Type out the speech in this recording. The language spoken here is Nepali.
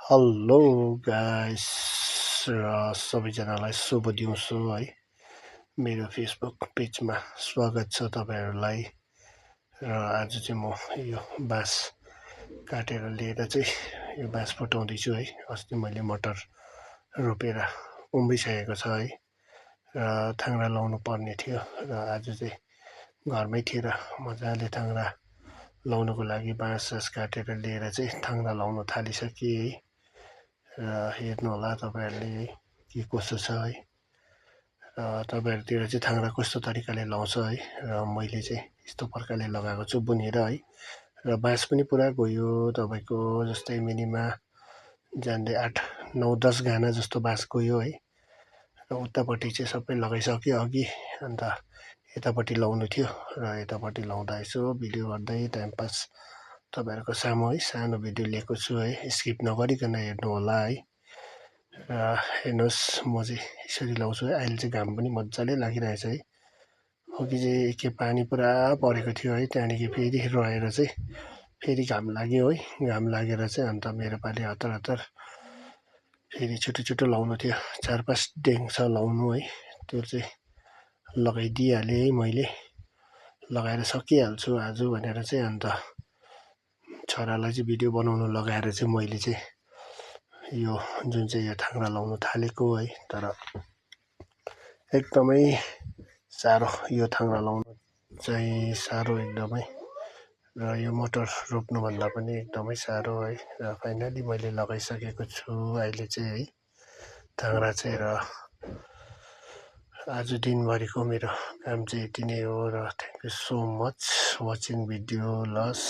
हेलो गाइस र सबैजनालाई शुभ दिउँसो है। मेरो फेसबुक पेजमा स्वागत छ तपाईहरुलाई। र आज चाहिँ म यो बाँस काटेर लिएर चाहिँ यो बाँस फटाउँदै छु है। अस्ति मैले मटर रोपेर उम्रिसकेको छ है। र थाङ्ग्रा लाउनु पर्ने थियो र आज चाहिँ घरमै थिएँ र मजाले थाङ्ग्रा लाउनुको लागि बाँस काटेर लिएर चाहिँ थाङ्ग्रा लाउन थालिसकेँ है। र हेर्नु होला तपाईहरुले के कसो छ है। र तपाईहरुतिर चाहिँ थाङ्ग्रा कस्तो तरिकाले लाउँछ है। र मैले चाहिँ यस्तो प्रकारले लगाएको छु बुनेर है। र बाँस पनि पुरा गयो तपाईको जस्तै मिनिमा जान्दै 8, 9, 10 गाना जस्तो बाँस गयो है। र उतापट्टि चाहिँ सबै लगाइसक्यो अघि, अन्त यतापट्टि लाउनु थियो र यतापट्टि लाउँदा यसो भिडियो गर्दै टाइम पास तपाईहरुको सामु है सानो भिडियो लिएको छु है। स्किप नगरिकन हेर्नु होला है। र हेर्नुस् म चाहिँ यसरी लाउँछु है। अहिले चाहिँ घाम पनि मजाले लागिरहेछ है। अघि चाहिँ के पानी पुरा परेको थियो है। त्यहाँदेखि फेरि रहेर चाहिँ फेरि घाम लाग्यो है। घाम लागेर चाहिँ अन्त मेरो पालि हतार हतार फेरि छिटो छिटो लाउनु थियो। 4-5 डेङ छ लाउनु है। त्यो चाहिँ लगाइदिइहालेँ है मैले। लगाएर सकिहाल्छु आज भनेर चाहिँ अन्त छोरालाई चाहिँ भिडियो बनाउनु लगाएर चाहिँ मैले चाहिँ यो जुन चाहिँ यो थाङ्ग्रा लाउनु थालेको है। तर एकदमै साह्रो यो थाङ्ग्रा लाउनु चाहिँ साह्रो एकदमै। र यो मटर रोप्नु भन्दा पनि एकदमै साह्रो है। र फाइनली मैले लगाइसकेको छु अहिले चाहिँ है थाङ्ग्रा चाहिँ। र आज दिनभरिको मेरो काम चाहिँ यति नै हो। र thank you so much watching video loss.